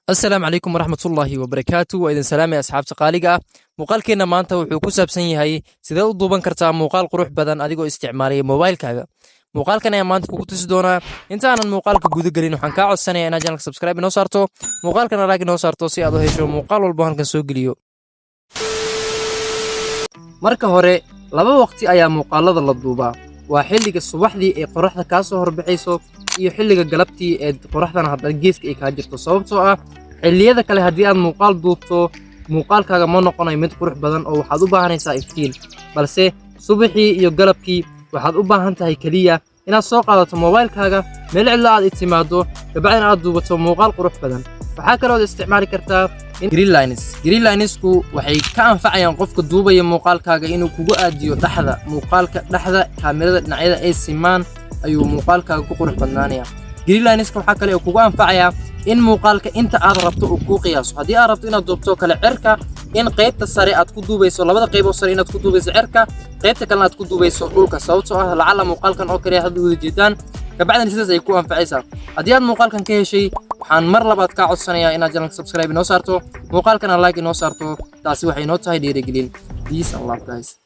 Asalaamu calaykum waraxmatullaahi wabarakaatu. Waa idin salaamay, asxaabta qaaliga ah. Muuqaalkeenna maanta wuxuu ku saabsan yahay sidee u duuban kartaa muuqaal qurux badan adigoo isticmaalaya mobaylkaaga. Muuqaalkan ayaan maanta kugu tusi doonaa. Intaanan muuqaalka guda gelin, waxaan kaa codsanaya inaad channelka subscribe inoo saarto, muuqaalkana like inoo saarto, si aad u hesho muuqaal walbo halkan soo geliyo. Marka hore, laba waqti ayaa muuqaalada la duubaa: waa xilliga subaxdii ee qoraxda kaa soo horbaxayso iyo xilliga galabtii ee qoraxdana haddana geeska ay kaa jirto, sababtoo ah xilliyada kale haddii aad muuqaal duubto, muuqaalkaaga ma noqonayo mid qurux badan oo waxaad u baahanaysaa iftiin. Balse subaxii iyo galabkii waxaad u baahan tahay keliya inaad soo qaadato moobaylkaaga, meel cidlo aad timaado, kabacdina aad duubato muuqaal qurux badan. Waxaa kaloo aad isticmaali kartaa gridlines. Gridlinesku waxay ka anfacayaan qofka duubaya muuqaalkaaga inuu kugu aadiyo dhexda muuqaalka, dhexda kaamirada, dhinacyada ay simaan ayuu muuqaalkaaga ku qurux badnaanaya. Gridlineska waxaa kale oo kugu anfacayaa in muuqaalka inta aad rabto uu kuu qiyaaso. Haddii aad rabto inaad duubto kale cirka, in qaybta sare aad ku duubayso, labada qaybood sare inaad ku duubayso cirka, qaybta kalena aad ku duubayso dhulka, sababtoo ah lacala muuqaalkan oo kale hadda wada jeedaan, kabacdina sidaas ay ku anfacaysaa. Haddii aad muuqaalkan ka heshay, waxaan mar labaad kaa codsanayaa inaad channelka subscribe inoo saarto, muuqaalkana like inoo saarto. Taasi waxay inoo tahay dhiirigelin. Peace and love, guys.